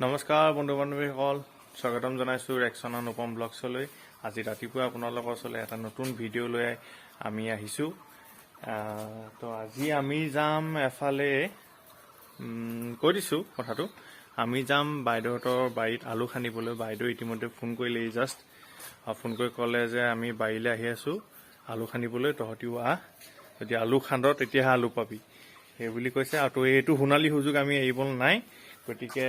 নমস্কাৰ বন্ধু বান্ধৱীসকল, স্বাগতম জনাইছোঁ ৰেকচন অনুপম ব্লগছলৈ। আজি ৰাতিপুৱা আপোনালোকৰ ওচৰলৈ এটা নতুন ভিডিঅ' লৈ আমি আহিছোঁ। তো আজি আমি যাম এফালে, কৈ দিছোঁ কথাটো। আমি যাম বাইদেউহঁতৰ বাৰীত আলু খান্দিবলৈ। বাইদেউ ইতিমধ্যে ফোন কৰিলে, এই জাষ্ট ফোন কৰি ক'লে যে আমি বাৰীলৈ আহি আছোঁ আলু খান্দিবলৈ, তহঁতিও আহ, যদি আলু খান্দ তেতিয়াহে আলু পাবি, সেই বুলি কৈছে। আৰু তো এইটো সোণালী সুযোগ আমি এৰিবলৈ নাই। গতিকে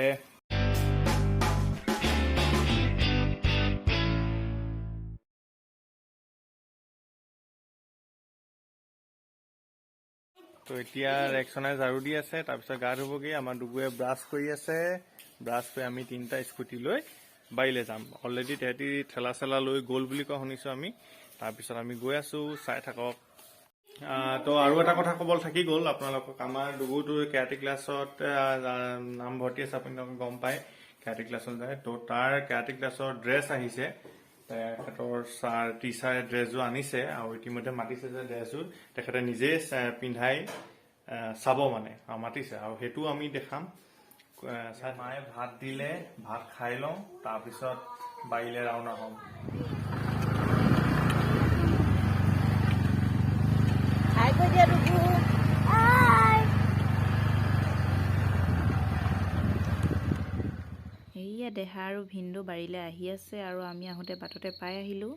তো এতিয়া ৰেকচনাই ঝাৰু দি আছে, তাৰপিছত গা ধুবগৈ। আমাৰ ডুগুৱে ব্ৰাছ কৰি আছে। ব্ৰাছ কৰি আমি তিনিটা স্কুটি লৈ বাৰীলৈ যাম। অলৰেডি তেহেঁতি ঠেলা চেলা লৈ গ'ল বুলি কোৱা শুনিছোঁ আমি। তাৰপিছত আমি গৈ আছোঁ, চাই থাকক। তো আৰু এটা কথা ক'বলৈ থাকি গ'ল আপোনালোকক। আমাৰ ডুগুটো কেৰাটী ক্লাছত নাম ভৰ্তি আছে, আপোনালোকে গম পায়, কেৰাটী ক্লাছত যায়। তো তাৰ কেৰাটী ক্লাছৰ ড্ৰেছ আহিছে। তেখেতৰ ছাৰ টিচাৰে ড্ৰেছযোৰ আনিছে আৰু ইতিমধ্যে মাতিছে যে ড্ৰেছযোৰ তেখেতে নিজেই পিন্ধাই চাব মানে, আৰু মাতিছে আৰু সেইটোও আমি দেখাম। ছাৰ, মায়ে ভাত দিলে, ভাত খাই লওঁ, তাৰপিছত বাৰীলৈ ৰাওনা হ'ম। হাই কৈ দিয়া ডুগু। হাই। এইয়া দেহা আৰু ভিনদেউ বাৰীলৈ আহি আছে আৰু আমি আহোঁতে বাটতে পাই আহিলোঁ।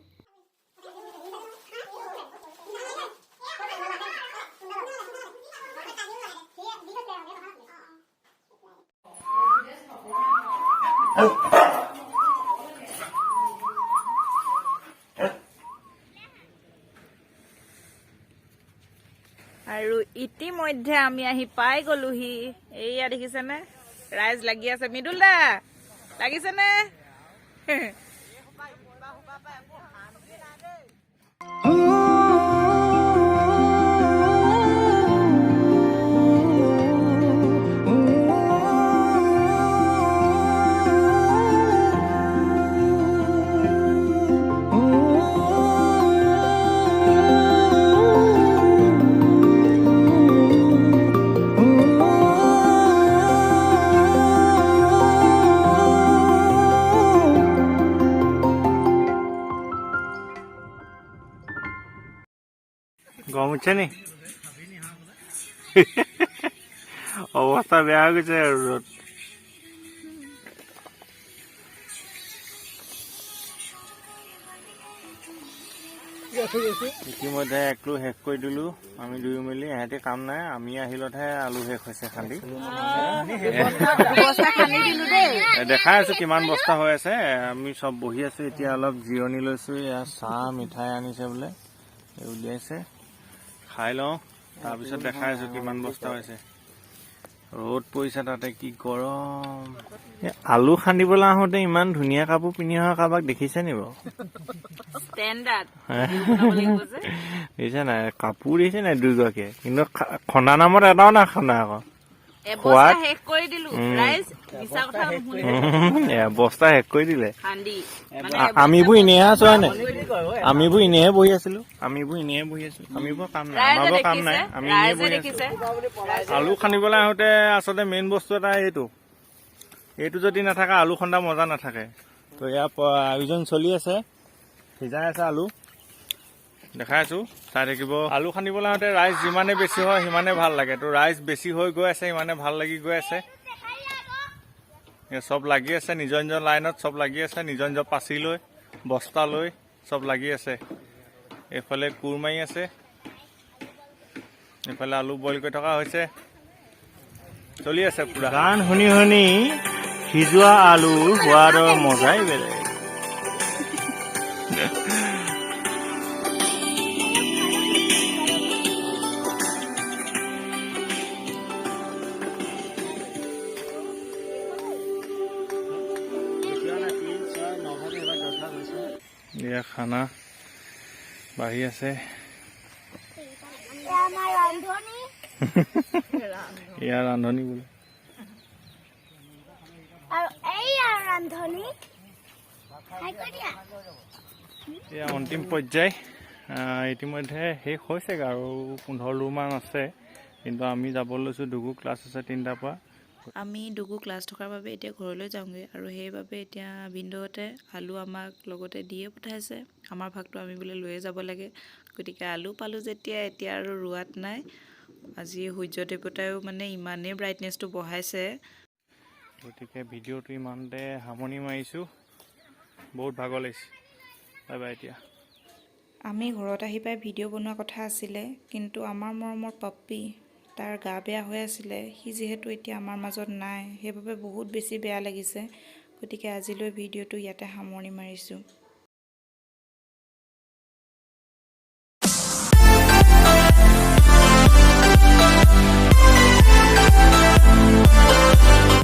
আৰু ইতিমধ্যে আমি আহি পাই গলোহি। এইয়া দেখিছেনে, ৰাইজ লাগি আছে। মৃদুল দা লাগিছেনে? গৰম উঠিছে নি? অৱস্থা বেয়া হৈ গৈছে আৰু ৰ'দ। ইতিমধ্যে একলো শেষ কৰি দিলো আমি দুয়ো মিলি। ইহঁতি কাম নাই, আমি আহিলতহে আলু শেষ হৈছে খান্দি। বস্তা খান্দি দিলো দেই। দেখাই আছো কিমান বস্তা হৈ আছে। আমি চব বহি আছো এতিয়া, অলপ জিৰণি লৈছো। এয়া চাহ মিঠাই আনিছে বোলে, এই উলিয়াইছে, খাই লওঁ, তাৰপিছত দেখাই আছো কিমান বস্তা হৈছে। ৰ'দ পৰিছে তাতে, কি গৰম। এই আলু খান্দিবলৈ আহোঁতে ইমান ধুনীয়া কাপোৰ পিন্ধি অহা কাৰোবাক দেখিছে নি বাৰু? ষ্টেণ্ডাৰ্ড বনাব লাগিব যে। দেখিছে নাই কাপোৰ, দেখিছে নাই দুগৰাকীয়ে? কিন্তু খন্দা নামত এটাও নাই খন্দা আকৌ। এবস্তা শেষ কৰি দিলো ৰাইজ, মিছা কথা নুশুনে। বস্তা শেষ কৰি দিলে। খান্দি মানে। আমিবোৰ এনেহে আছো, হয় নাই? আমিবোৰ এনেহে বহি আছিলো, আমিবোৰ এনেহে বহি আছো। আমিবোৰ কাম নাই, ৰাইজে আমাৰবোৰ কাম নাই, দেখিছে, আমি এনেই ৰাইজে বহি আছো। দেখিছে। আলু খান্দিবলৈ আহোঁতে আচলতে মেইন বস্তু এটা এইটো, এইটো যদি নাথাকে আলু খন্দা মজা নাথাকে। তো ইয়াৰ আয়োজন চলি আছে, সিজাই আছে আলু, দেখাই আছো, চাই থাকিব। আলু খান্দিবলৈ আহোঁতে ৰাইজ যিমানে বেছি হয় সিমানে ভাল লাগে। তো ৰাইজ বেছি হৈ গৈ আছে, সিমানে ভাল লাগি গৈ আছে। চব লাগি আছে নিজৰ নিজৰ লাইনত, চব লাগি আছে নিজৰ নিজৰ পাচি লৈ, বস্তা লৈ চব লাগি আছে। এইফালে কোৰ মাৰি আছে, এইফালে আলু বইল কৰি থকা হৈছে, চলি আছে পুৰা। গান শুনি শুনি সিজোৱা আলুৰ সোৱাদৰ মজাই বেলেগ। এয়া খানা বাঢ়ি আছে। আমাৰ ৰান্ধনী। এয়া ৰান্ধনী বোলে। আৰু এইয়া ৰান্ধনী, হাই কৈ দিয়া। এয়া অন্তিম পৰ্যায়। ইতিমধ্যে শেষ হৈছেগৈ আৰু 15 লোমান আছে। কিন্তু আমি যাব লৈছোঁ, ডুগু ক্লাছ আছে 3টাৰ পৰা। আমি দুগু ক্লাছ থকাৰ বাবে এতিয়া ঘৰলৈ যাওঁগৈ আৰু সেইবাবে এতিয়া ভিনদেউহঁতে আলু আমাক লগতে দিয়ে পঠাইছে। আমাৰ ভাগটো আমি বোলে লৈয়ে যাব লাগে। গতিকে আলু পালোঁ যেতিয়া এতিয়া আৰু ৰোৱাত নাই। আজি সূৰ্য দেৱতায়ো মানে ইমানেই ব্ৰাইটনেছটো বঢ়াইছে। গতিকে ভিডিঅ'টো ইমানতে সামৰণি মাৰিছোঁ। বহুত ভাগৰ লাগিছে। বাই বাই এতিয়া। আমি ঘৰত আহি পাই ভিডিঅ' বনোৱা কথা আছিলে, কিন্তু আমাৰ মৰমৰ পাপ্পী, তাৰ গা বেয়া হৈ আছিলে। সি যিহেতু এতিয়া আমাৰ মাজত নাই, সেইবাবে বহুত বেছি বেয়া লাগিছে। গতিকে আজিলৈ ভিডিঅ'টো ইয়াতে সামৰণি মাৰিছোঁ।